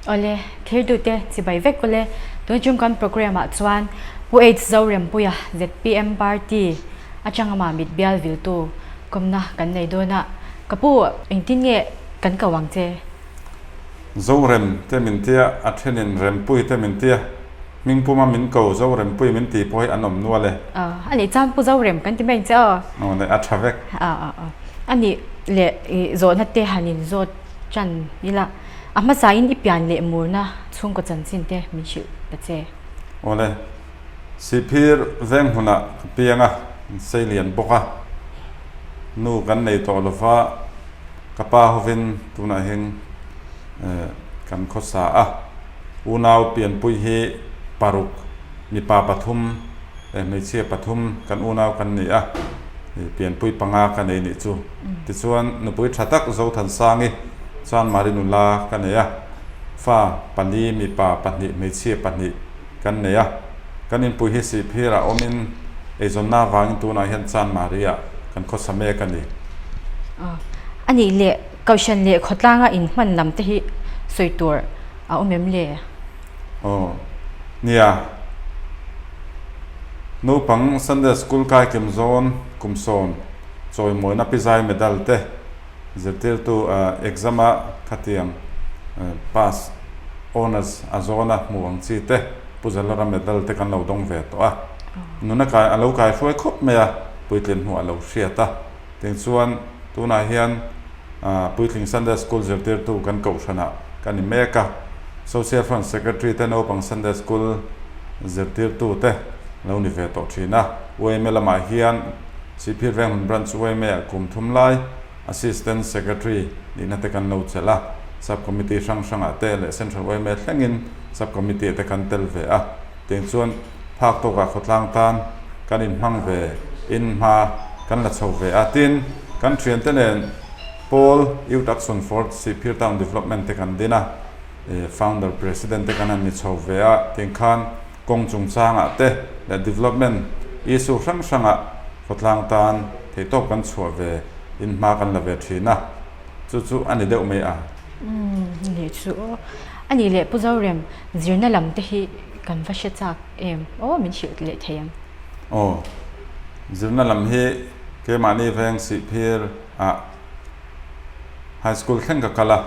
Awle, thirtute chibai vek ule. Tun chung kan programme ah chuan Pu H Zorempuia zpm party atanga Mamit bial viltu kawmna kan nei dawn a. Ka pu, engtin nge kan ko ang che? Zorem te min tia, a thenin Rempui te min tia, hmingpuma min ko Zorempui min ti pawh hi an awm nual e. A nih chuan Pu Zorem kan ti mai ang che aw. Aw le, a tha vek. A nih leh zawhna te han inzawt tan ila. A hmasain i pian leh murna chhungkaw chanchin te min hrilh ta che. Awle, Sihphir veng hmunah ka piang a, min sei lian bawk a, nu kan nei tawh lova, ka pa hovin tunah hian kan khawsa a, unau pianpui hi paruk, mipa pathum leh hmeichhia pathum kan unau kan ni a, pianpui panga ka nei nih chu. Tichuan, nupui tha tak Zothansangi chuan Mari nula ka nei a, fa pali, mipa pahnih, hmeichhia pahnih kan nei a. Kan inpui hi Sihphirah awmin eizawnna avangin tunah hian Chan Maria kan khawsa mek a ni. A nih leh Kohhran leh khawtlanga inhman lam te hi sawi tur a awm em le? Aw, nia. Naupang Sunday School kai kim zawn kum sawm chawimawina pizai medal te zirtirtu exam a khatiang pass honours a zawn a hmu ang chi te Pu Zalara medal te kan lo dawng ve tawh a. Nuna kai a lo kai hruai khawp mai a, puitlin hnuah a lo hriat a. Tiang chuan tunah hian Puitling Sunday School zirtirtu kan kohhranah ka ni mek a, Social Front Secretary te naupang Sunday School zirtirtu te lo ni ve tawh thin a. Yma lamah hian Sihphir Venghmun Branch yma ah kum thum lai Assistant Secretary nihna te kan lo chelh a, Sub Committee hrang hrangah te leh Central yma thlengin Sub Committee ah te kan tel ve a. Tiang chuan phak tawkah khawtlang tan kan inhmang ve in hma kan la chho ve a. Tin, kan thiante nen Paul Youth Action for Sihphir Town Development te kan din a, Founder President te kan han ni chho ve a. Tiang khan kawng chungchangah te leh development issue hrang hrangah khawtlang tan theihtawp kan chhuah ve in hma kan la ve thin a. Chu chu a ni deuh mai a. Umm ni chu aw. A nih leh Pu Zorem, zirna lam te hi kan va hre chak em? Aw min hrilh leh thei ang. Aw, zirna lam hi keimahni veng Sihphir ah High School thleng ka kal a.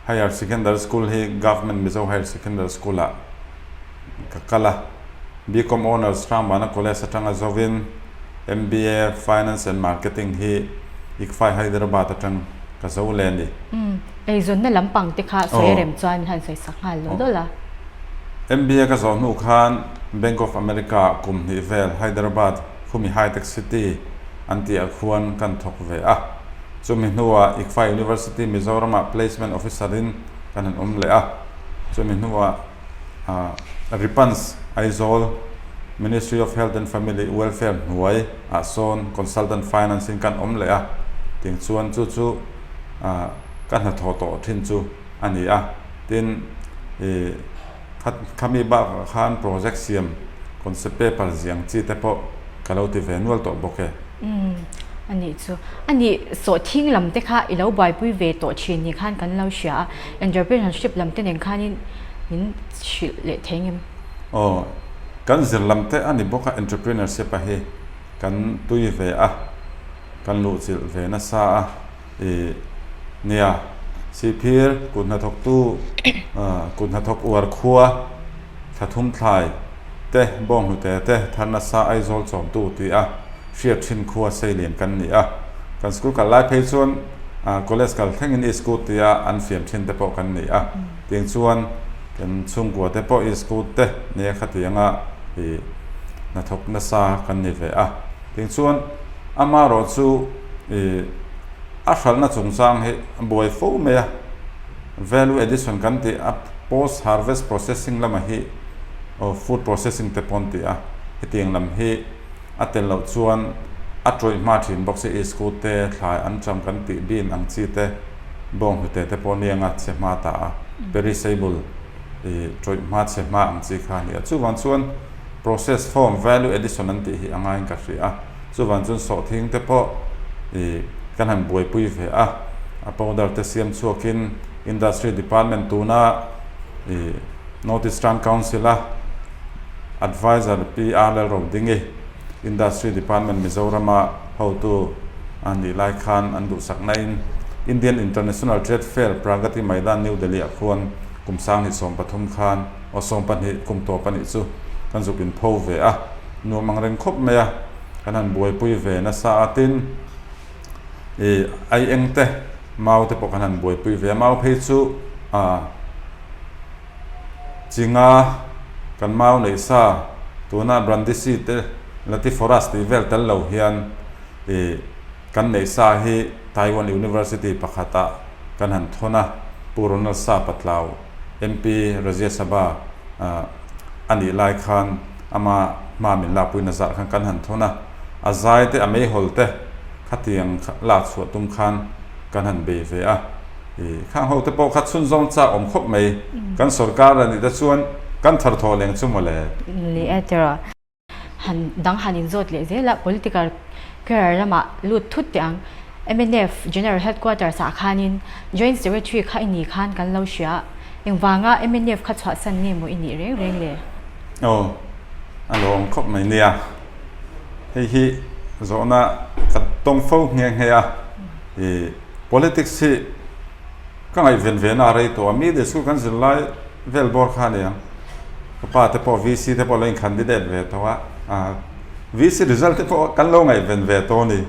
Higher Secondary School hi Government Mizo Higher Secondary School ah ka kal a. BCom Honours Hrangbana College atanga zovin MBA Finance and Marketing hi ICFAI Hyderabad atang ka zo leh a ni. Umm, eizawnna lampang te kha sawi rem chuan min han sawi sak nghal lawlh lawlh a. MBA ka zawh hnu khan Bank of America ah kum hnih vel Hyderabad khumi High Tech City an tih ah khuan kan thawk ve a. Chumi hnuah ICFAI University Mizoram ah Placement Officer in kan han awm leh a. Chumi hnuah Ripans Aizawl Ministry of Health and Family Welfare hnuai ah sawn Consultant Finance in kan awm leh a, tiang chuan chu chu ka hnathawh tawh thin chu a ni a. Tin, ih khami bakah khan project siam concept paper ziang chi te pawh ka lo ti ve nual tawh bawk e. Umm a nih chu. A nih sawhthing lam te kha i lo buaipui ve tawh thin ni khan kan lo hria a, entrepreneurship lam te nen khanin min hrilh leh thei ngem? Aw, kan zir lam te a ni bawk a, entrepreneurship a hi kan tui ve a, kan luhchilh ve nasa a, ih nia, Sihphir kut hnathawktu kut hnathawk uar khua thla thum thlai te bawnghnute te thar nasa Aizawl chawmtu tih a hriat thin khua seilian kan ni a, kan school kal lai phei chuan college kal thlengin i school tia an fiam thin te pawh kan ni a, tiang chuan kan chhungkua te pawh i school te nia khatianga i hnathawk nasa kan ni ve a, tiang chuan amaherawh chu i a hralhna chungchang hi a buai fo mai a, value addition kan tih a post harvest processing lamah hi aw food processing te pawh an ti a, hetiang lam hi a tel loh chuan a tawih hma thin bawk si iskut te thlai an cham kan tih bin ang chi te bawnghnute te pawh nianga chhe hma ta a perishable ih tawih hma chhe hma ang chi kha a ni a chuvang chuan process form value addition an tih hi a ngaiin ka hria a chuvang chuan sawhthing te pawh ih kan han buaipui ve a. A powder te siam chhuakin Industry Department tuna ih North Eastern Council a Adviser Pi R Lalrodingi Industry Department Mizorama hotu a nih lai khan an duhsak nain Indian International Trade Fair Pragati Maidan New Delhi ah khuan kum 2013 khan aw 12 kum tawp a nih chu kan zuk in pho ve a, nuam ang reng khawp mai a, kan han buaipui ve nasa a tin ih ai eng te mau te pawh kan han buaipui ve a, mau phei chu ah. Chinga kan mau neih sa tuna Brandisi te Latiforas tih vel tel lo hian ih kan neih sa hi Taiwan University pakhatah kan han thawn a, Pu Ronald Sa Patlau MP Rajya Sabha a nih lai khan ama hma min lakpuina zah khan kan han thawn a, a zai te a meihawl te khatiang lak chhuah tum khan kan han bei ve a. Khang ho te pawh kha chhunzawm chak awm khawp mai. Kan sorkar a nih te chuan kan thar thawh leng chu mawle. Leh e tiraw. Han dang han inzawt leh zel a, political career lamah lut thut teh ang. Mnf General Headquarters ah khanin Joint Secretary kha i nih khan kan lo hria. Engvanga mnf kha chhuahsan nge maw i nih reng reng le? Aw, a lawm khawp mai nia. Hei hi zawhna ka tawng fo nghe nghe a. I politics hi ka ngaihven ve na a rei tawh a, middle school kan zir lai vel bawr kha a ni ang. Ka pa te pawh VC te pawh lo in candidate ve tawh a, ah VC result te pawh kan lo ngaihven ve tawh a ni.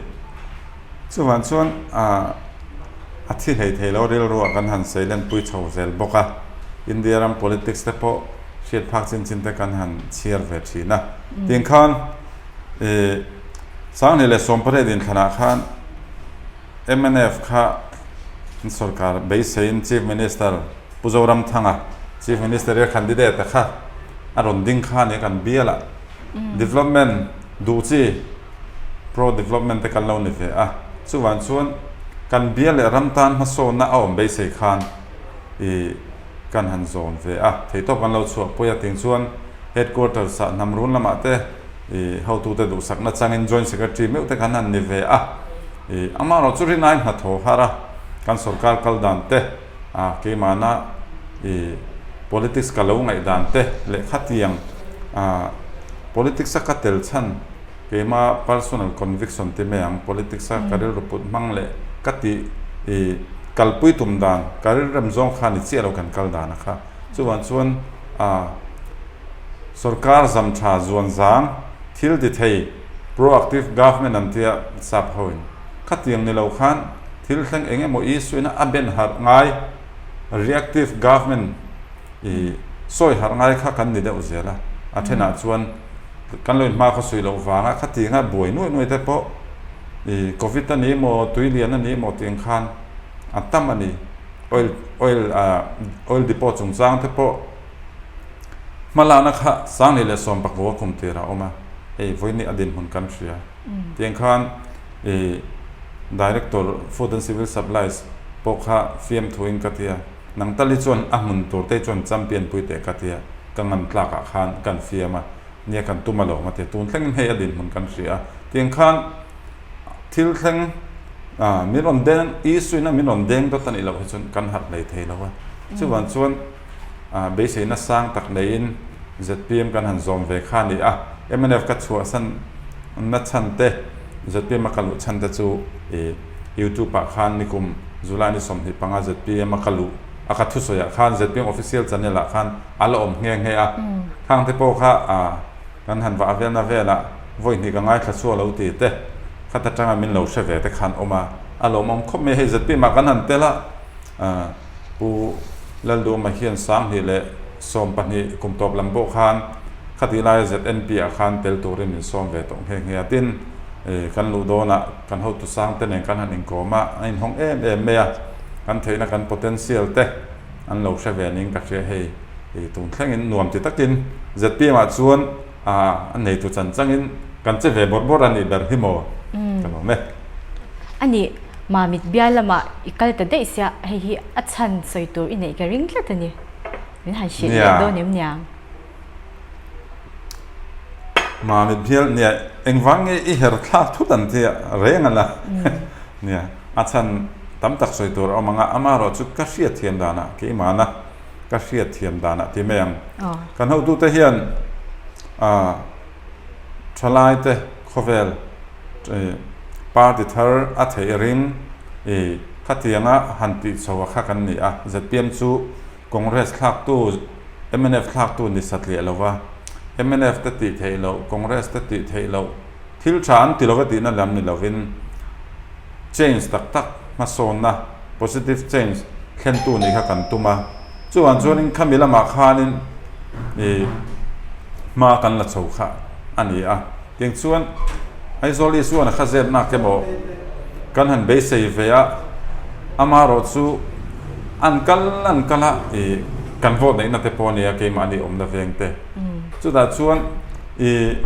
Chuvang chuan ah a thi hlei thei lo rilruah kan han sei lenpui chho zel bawk a, India ram politics te pawh hriat phak chin chin te kan han chhiar ve thin a. Tin khan ih 2018 inthlanah khan Mnf kha an sorkar beiseiin Chief Minister Pu Zoramthanga, Chief Minister i a candidate a kha a rawn ding kha nia kan bial a, development duh chi pro development te kan lo ni ve a, chuvang chuan kan bial leh ram tan hmasawnna a awm beisei khan ih kan han zawn ve a, theihtawp kan lo chhuahpui a, ting chuan headquarters ah hnam run lamah te ih hotute duhsakna changin Joint Secretary meuh te khan han ni ve a, ih amaherawh chu rinai hnathawh har a, kan sorkar kal dan te ah keimahna ih politics ka lo ngaih dan te leh khatiang ah politics a ka tel chhan keima personal conviction ti mai ang politics a ka rilru put hmang leh ka tih ih kalpui tum dan ka rilrem zawng kha ni chiah lo kan kal dan a kha chuvang chuan ah. Sorkar zam tha zuan zang thil ti thei proactive government an tia sap ho in khatiang ni lo khan thil thleng eng emaw issue in a ben harh ngai reactive government i sawi harh ngai kha kan ni deuh zel a, a thenah chuan kan lo inhma khaw suih loh vanga khatianga buai nuai nuai te pawh i covid a ni emaw tui lian a ni emaw tih ang khan a tam a ni oil oil oil depot chungchang te pawh. Hmalakna kha 2019 a kum tir a awm a, hei vawiin a dinhmun kan hria. Tiang khan i Director Food and Civil Supplies pawh kha fiamthuin ka ti a, nang tal hi chuan a hmun tur te hi chuan champion pui teh ka ti a, ka ngam tlakah khan kan fiam a, nia kan tum alawm a ti a, tun thlengin hei a dinhmun kan hria a. Tiang khan thil thleng min rawn deng, issue in a min rawn deng dawt a nih loh hi chuan kan harh hlei thei lo a, chuvang chuan Beiseina sang tak neiin zpm kan han zawm ve kha a ni a, mnf ka chhuahsan na chhan te, zpm a ka luh chhan te chu i YouTube ah khan nikum July ni 25 zpm a ka luh a ka thusawi ah khan zpm official channel ah khan a la awm nghe nghe a, khang te pawh kha kan han vah velna velah vawi hnih ka ngaithla chhuak lo ti te khat atanga min lo hre ve te khan awm a, a lawmawm khawp mai hei zpm ah kan han tel a. Pu Lalduma hian 2012 kum tawp lam pawh khan khatih laia ZNP ah khan tel turin min sawm ve tawh nghe nghe a. Tin, kan luh dawnah kan hotu sang te nen kan han inkawm a, an inhawng em em mai a, kan theihna kan potential te an lo hre ve ning ka hria hei tun thlengin nuam ti takin zpm ah chuan a neitu chan changin kan che ve bawrh bawrh a nih ber hi maw ka lawm e. A nih. Mamit bial lamah i kal ta daih sia, hei hi a chhan sawi tur i neih ka ring tlat a ni. Min han hrilh leh dawn em niang? Mamit bial, nia, engvang nge i her thlak thut an tia reng a la. Nia, a chhan. Tam tak sawi tur a awm ang a, amaherawhchu ka hriatthiam danah keimahna ka hriatthiam danah ti mai ang. Kan hotute hian ah thalaite khawvel party thar a theih ring ih khatianga han tih chho a kha kan ni a, zpm chu Congress thlaktu mnf thlaktu ni satliah lo va, mnf te tih theih loh Congress te tih theih loh Thil tha an ti lova tihna lam ni lovin change tak tak hmasawnna, positive change, thlentu nih kha kan tum a. Chuvang chuanin khami lamah khanin ih hma kan la chho kha a ni a. Tiang chuan Aizawl Isuan a kha zepnak emaw kan han beisei ve a, amaherawh chu an kal an kal a ih kan vote neihna te pawh a nia keimahni awmna veng te. Chutah chuan ih.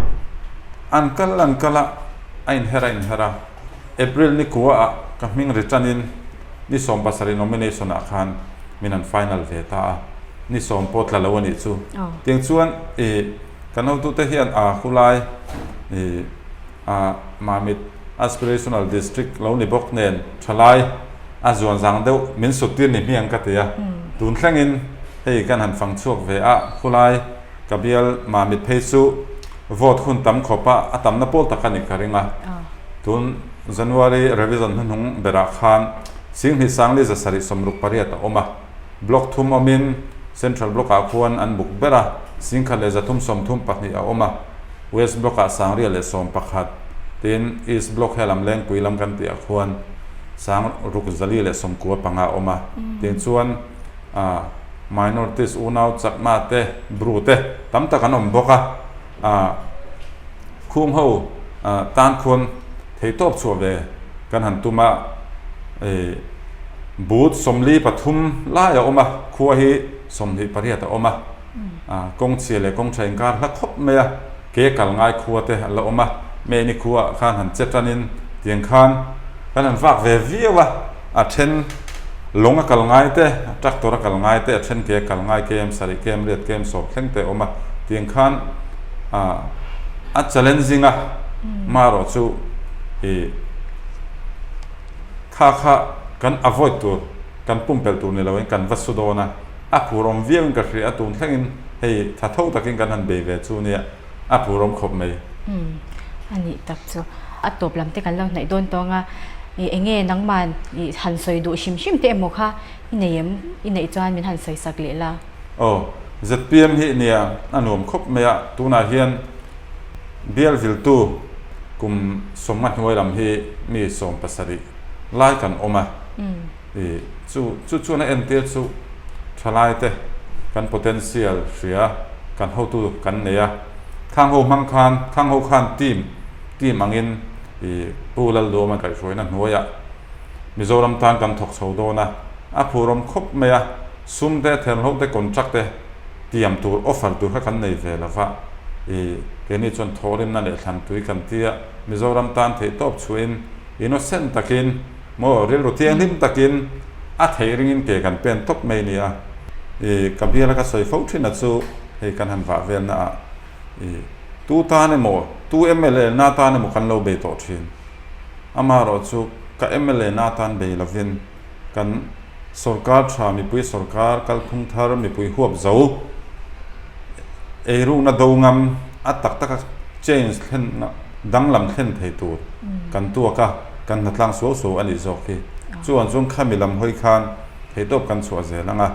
An kal an kal a, a inher a inher a. April ni kua ah ka hming ri tanin ni 70 nomination ah khan min han final ve ta a, ni sawm pawh tla lo a nih chu. Tiang chuan ih kan hotute hian a khulai ih a Mamit Aspirational District lo ni bawk nen thalai a zuan zang deuh min sut tir ni hmiang ka ti a. Tun thlengin hei kan han fang chhuak ve a, khulai Ka bial Mamit phei chu vote hun tam khawp a, a tamna pawl tak a ni ka ring a. Tun January revision hnuhnung berah khan Singhnih Sangli 768 a awm a. Block thum awmin Central Block ah khuan an buk ber a, 1334 a awm a. West Block ah 1011, tin East Block helam Lengpui lam kan tih ah khuan 6495 a awm a. Tin chuan ah. Minorities unau chakma te, Bru te tam tak an awm bawk a, ah khung ho tan khuan theihtawp chhuah ve kan han tum a, ih booth 43 lai a awm a, khua hi 28 a awm a, ah kawngchhia leh kawngtha inkar hla khawp mai a, ke kal ngai khua te an la awm a, May ni khua ah khan han che tanin tiang khan kan han vak ve viau a, a then lawng a kal ngai te, tractor a kal ngai te, a then ke a kal ngai kem sarih kem riat kem sawm thleng te a awm a, tiang khan ah a challenging a, marawh chu ih kha kha kan avoid tur kan pumpelh tur ni loin kan va su dawn a. A phur awm viau in ka hria a, tun thlengin hei tha tho takin kan han bei ve chu nia, a phur awm khawp mai. Umm a nih tak chu. A tawp lam te kan lo hnaih dawn tawng a, ih enge nangman ih han sawi duh hrim hrim te emaw kha i nei em? I neih chuan min han sawi sak leh la. Aw, zpm hi nia a nuam khawp mai a, tunah hian bial viltu kum 50 hnuai lam hi mi 70 lai kan awm a. I chu chu chuan a entir chu thalaite kan potential hria kan hotu kan nei a, khang ho hmang khan khang ho khan team team angin i Pu Lalduama kaihhruaina hnuaiah Mizoram tan kan thawk chho dawn a, a phurawm khawp mai a, sum te therhlo te contract te tiam tur offer tur kha kan nei ve lo va, i keini chuan thawhrimna leh thlantui kan tia Mizoram tan theihtawp chhuahin innocent takin Maw, rilru thianghlim takin a theih ringin ke kan pen tawp mai nia. I ka biala ka sawi fo thin a chu hei kan han vah velna ah i tu tan emaw, tu mla na tan emaw kan lo bei tawh thin. Amaherawh chu ka mla na tan bei lovin kan sorkar tha mipui sorkar kalphung thar mipui huap zo eirukna do ngam a tak taka change thlen danglam thlen thei tur kan tuak a, kan hnatlang suau suau a nih zawk hi. Chuan chuan khami lam hawi khan theihtawp kan chhuah zel ang a,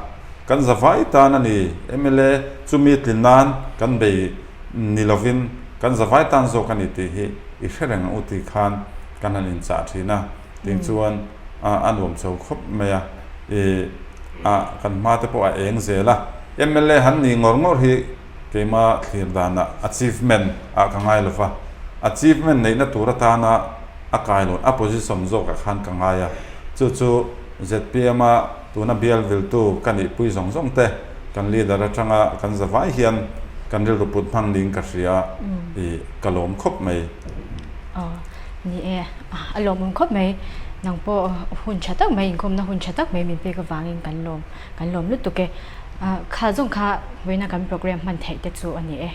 kan zavai tan a ni, mla chumi tlin nan kan bei ni lovin kan zavai tan zawk a ni tih hi i hre reng ang u tih khan kan han inchah thin a, ting chuan a nuam chho khawp mai a, ih a kan hma te pawh a eng zel a, mla han nih ngawr ngawr hi Keima thlir danah achievement ah ka ngai lova, achievement neihna tur atana a kailawn, a position zawkah khan ka ngai a, chu chu zpm a tuna bial viltu ka nihpui zawng zawng te kan leader atanga kan zavai hian kan rilru put hmang niin ka hria i ka lawm khawp mai. Aw ni e, a lawmawm khawp mai, nang pawh hun tha tak mai inkhawmna hun tha tak mai min pek avangin kan lawm. Kan lawm lutuk e. Kha zawng kha vawiina kan program hman theih te chu a ni e.